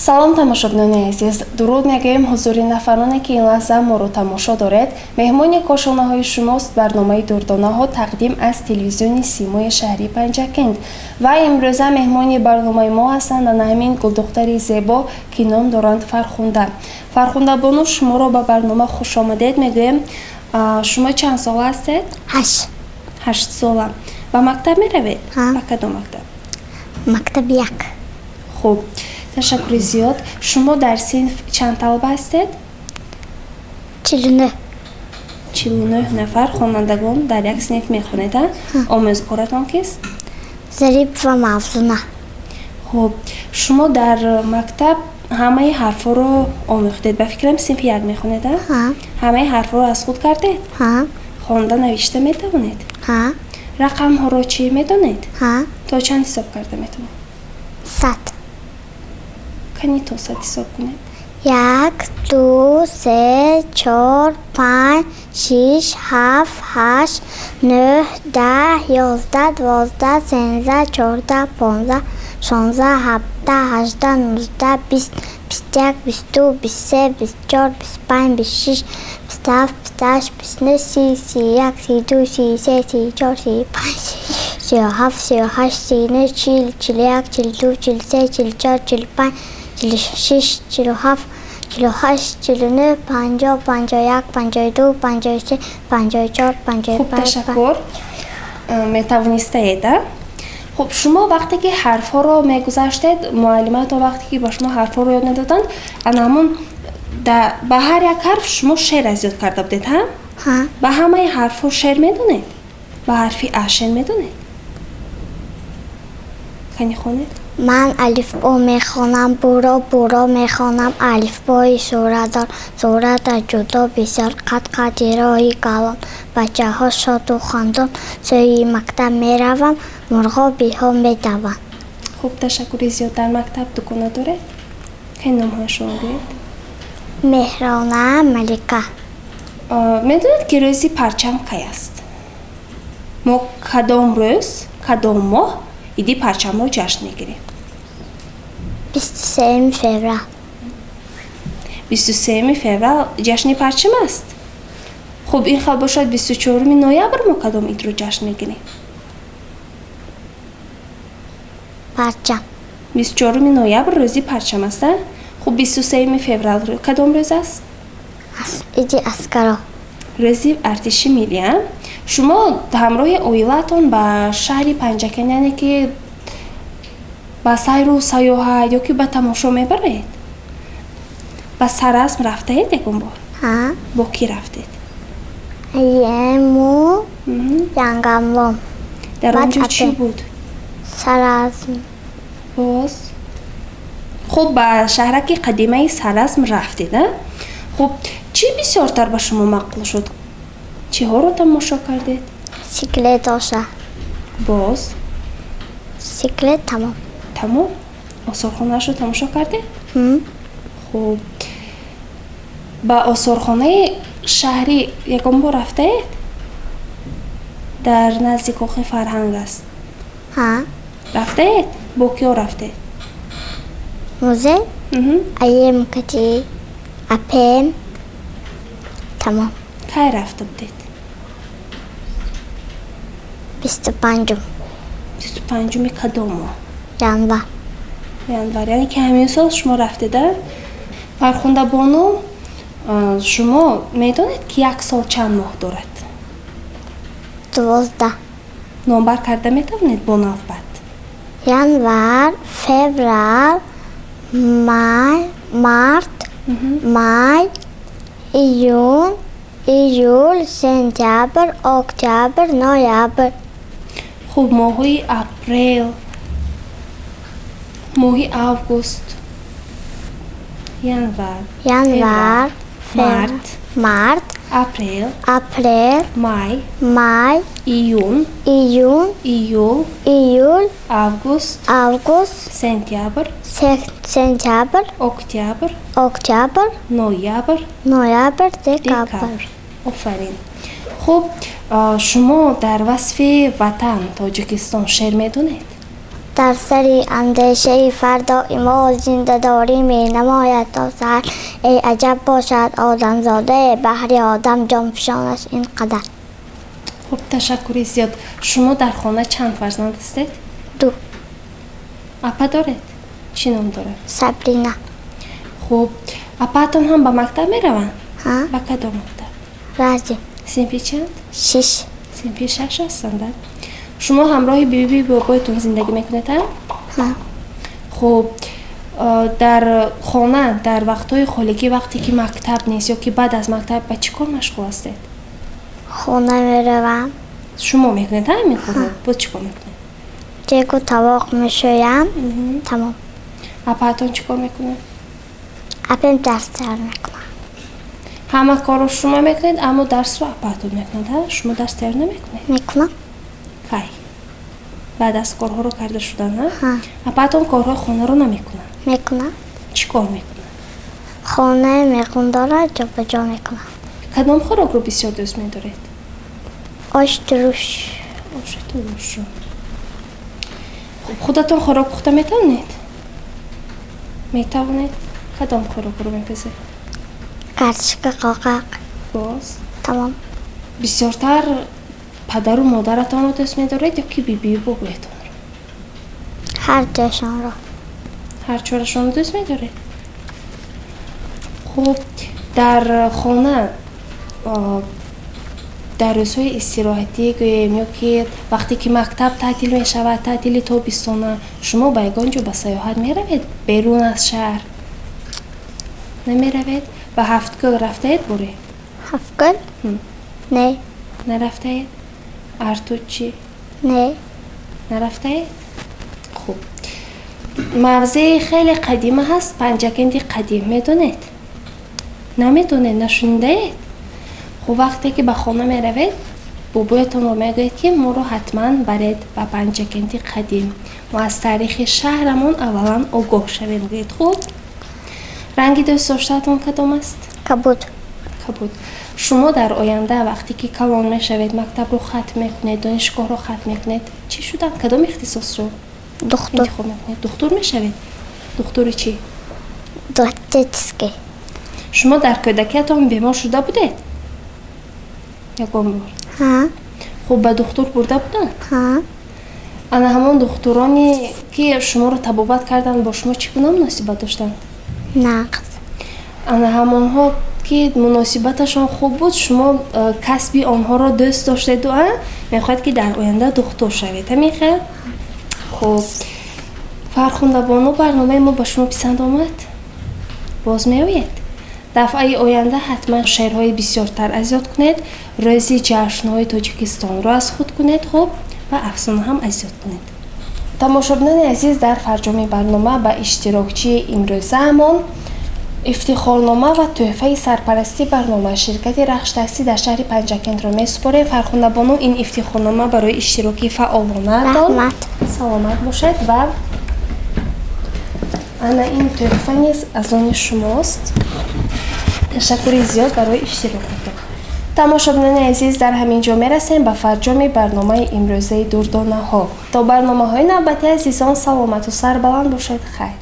Салом, тамошобинони азиз! Дуруд мегӯем ҳузури нафароне, ки ин лаҳза моро тамошо доред. Меҳмони кошонаҳои шумост барномаи Дурдонаҳо, тақдим аз телевизиони Симои шаҳри Панҷакент. Ва имрӯза меҳмони барномаи мо ҳастанд ана ҳамин гулдухтари зебо, ки ном доранд Фархунда. Фархундабону, шуморо ба барнома хушомадед мегӯем. Шумо чанд сола ҳастед? 8. 8 сола. Ба мактаб меравед? Ба кадом мактаб? Мактаби 1. Хуб, ташаккури зиёд. Шумо дар синф чанд талаба ҳастед? 49. 49 нафар хонандагон дар як синф мехонед. Омӯзгоратон кист? Зарипова Мавзуна. Хуб, шумо дар мактаб ҳамаи ҳарфҳоро омӯхтед? Ба фикрам, синфи 1 мехонед. Ҳамаи ҳарфҳоро аз худ кардед? Хонда, навишта метавонед? Рақамҳоро чӣ медонед? То чанд ҳисоб карда метавонед? 100. Кани, то 100 ҳисоб кунед. 1, 2, 3, 4, 5, 6, 7, 8, 9, 10, 11, 12, 13, 14, 15, 16, 17, 18, 19, 20, 21, 22, 23, 24, 25, 26, 27, 28, 29, 30, 31, 32, 33, 34, 35, 37, 38, 39, 40, 41, 42, 43, 44, 45, 46, 47, 48, 49, 50, 51, 52, 53, 54, Хуб. 55. Ташаккур. Метавонистаед, а? Хуб, шумо вақте ки ҳарфҳоро мегузаштед, муаллиматон вақте ки ба шумо ҳарфҳоро ёд медоданд, ана ҳамун ба ҳар як ҳарф шумо шеър аз ёд карда будед, ҳа? Ҳа. Ба ҳамаи ҳарфҳо шеър медонед? Ба ҳарфи а шеър медонед? Кани, хонед. Ман алифбо мехонам, буро буро мехонам. Алифбои суратдор, сурата ҷудо бисёр, қад қади роҳи калон. Бачаҳо шоду хандон сӯи мактаб мераванд, мурғобиҳо медаванд. Хуб, ташаккури зиёд. Дар мактаб дукона доред? Кани, номҳояшонро гӯед. Меҳрона, Малика. Медонед, ки рӯзи парчам кай аст? Мо кадом рӯз, кадом моҳ иди парчамро ҷашн мегирем? 23 феврал. 23 феврал ҷашни парчам аст. Хуб, ин хел бошад, 24 ноябр мо кадом идро ҷашн мегирем? Парчам. 24 ноябр рӯзи парчам аст, а? Хуб, 23 феврал кадом рӯз аст? Иди аскаро. Рӯзи артиши миллӣ, а? Шумо ҳамроҳи оилаатон ба шаҳри Панҷакент, яъне ки ба сайру сайёҳат ё ки ба тамошо мебаред? Ба Саразм рафтаед ягон бор? Ҳа. Бо кӣ рафтед? Ему янгамлом. Дар он Баъд ҷо чӣ апе. буд? Саразм. Боз, хуб, ба шаҳраки қадимаи Саразм рафтед, а? Хуб, чӣ бисёртар ба шумо маъқул шуд? Чиҳоро тамошо кардед? Сиклет оша. Боз? Сиклет, тамом. Тамом? Осорхонаашро тамошо кардед? Ҳм. Хуб, ба осорхонаи шаҳрӣ ягон бор рафтаед? Дар назди кохи фарҳанг аст. Ҳа. Рафтаед? Бо киё рафтед? Музей. Аем кати, апем, тамом. Кай рафта будед? 25-ум. 25-уми кадом моҳ? Январ. Январ, яъне ки ҳамин сол шумо рафтеда. Фархундабону, шумо медонед, ки як сол чанд моҳ дорад? 12. Номбар карда метавонед бо навбат? Январ, феврал, май, март, май, июн, июл, сентябр, октябр, ноябр. Хуб, моҳҳои апрел, моҳи август, январ, Январ, март, март, апрел, апрел, май, май, июн, июн, июл, июл, август, август, сентябр, сентябр, октябр, октябр, ноябр, ноябр, декабр. Декабр. Офарин. Хуб, шумо дар васфи ватан Тоҷикистон шеър медонед? Дар сари андешаи фардои мо зиндадорӣ менамояд то саҳар. Эй аҷаб бошад одамзода, баҳри одам ҷонфишонаш ин қадар. Хуб, ташаккури зиёд. Шумо дар хона чанд фарзанд ҳастед? Ду. Апа доред? Чӣ ном дорад? Сабрина. Хуб, апаатон ҳам ба мактаб мераванд? Ҳа. Ба кадом мактаб? Разин. Синфи чанд? Шиш. Синфи шаш ҳастанд. Шумо ҳамроҳи бибии бобоятон зиндагӣ мекунед, а? Ҳа. Хуб, дар хона дар вақтҳои холигӣ, вақте ки мактаб нест ё ки баъд аз мактаб, ба чӣ кор машғул ҳастед? Хона меравам. Шумо мекунед ҳамин корро? Боз чӣ кор мекунед? Дегу тавоқ мешӯям, тамом. Апаатон чӣ кор мекунад? Апем дарс тайёр мекунад. Ҳама корро шумо мекунед, аммо дарсро апаатон мекунад, а? Шумо дарс тайёр намекунед? Мекунам. Кай? Баъд аз корҳоро карда шудан, а? Ҳа. Апаатон корҳои хонаро намекунад? Мекунад. Чӣ кор мекунад? Хонаи меҳмондорро ҷобаҷо мекунад. Кадом хӯрокро бисёр дӯст медоред? Ош туруш. Оши турушро. Хуб, худатон хӯрок пухта метавонед? Метавонед? Кадом хӯрокро мепазед? Картошка, қоқақ. Боз? Тамом. Бисёртар падару модаратонро дӯст медоред ё ки бибию бобоятонро? Ҳар дуяшонро. Ҳар чорашонро дӯст медоред? Хуб, дар хона дар рӯзҳои истироҳатӣ гӯем ё ки вақте ки мактаб таътил мешавад, таътили тобистона, шумо ба ягон ҷо ба сайёҳат меравед берун аз шаҳр? Намеравед? Ба Ҳафткӯл рафтаед боре? Ҳафткӯл? Не. Нарафтаед? Артуч чӣ? Не. Нарафтаед? Хуб, мавзеи хеле қадима ҳаст, Панҷакенти қадим, медонед? Намедонед? Нашунидаед? Хуб, вақте ки ба хона меравед, бобоятонро мегӯед, ки моро ҳатман баред ба Панҷакенти қадим, мо аз таърихи шаҳрамон аввалан огоҳ шавем, гӯед. Хуб, ранги дӯстдоштаатон кадом аст? Кабуд. Кабуд. Шумо дар оянда, вақте ки калон мешавед, мактабро хатм мекунед, донишгоҳро хатм мекунед, чӣ шудан, кадом ихтисосро Духтур. интихоб мекунед? Духтур мешавед? Духтури чӣ? Детский. Шумо дар кӯдакиятон бемор шуда будед ягон бор? Ҳа. Хуб, ба духтур бурда буданд? Ҳа. Ана ҳамон духтуроне ки шуморо табобат карданд, бо шумо чӣ гуна муносибат доштанд? Нағз. Ана ҳамонҳо ки муносибаташон хуб буд, шумо касби онҳоро дӯст доштеду а мехоҳед, ки дар оянда духтур шавед, ҳамин хел? Хуб, Фархундабону, барномаи мо ба шумо писанд омад? Боз меоед? Дафъаи оянда ҳатман шеърҳои бисёртар аз ёд кунед, рӯзи ҷашнҳои Тоҷикистонро аз худ кунед, хуб, ва афсона ҳам аз ёд кунед. Тамошобинони азиз, дар фарҷоми барнома ба иштирокчии имрӯзаамон ифтихорнома ва тӯҳфаи сарпарасти барнома, ширкати «Рахш Таксӣ» дар шаҳри Панҷакентро месупорем. Фархундабону, ин ифтихорнома барои иштироки фаъолонаатон. Раҳмат. Саломат бошед. Ва ана ин тӯҳфа низ аз они шумост. Ташаккури зиёд барои иштирокатон. Тамошобинони азиз, дар ҳамин ҷо мерасем ба фарҷоми барномаи имрӯзаи «Дурдонаҳо». То барномаҳои навбатӣ, азизон, саломату сарбаланд бошед. Хайр.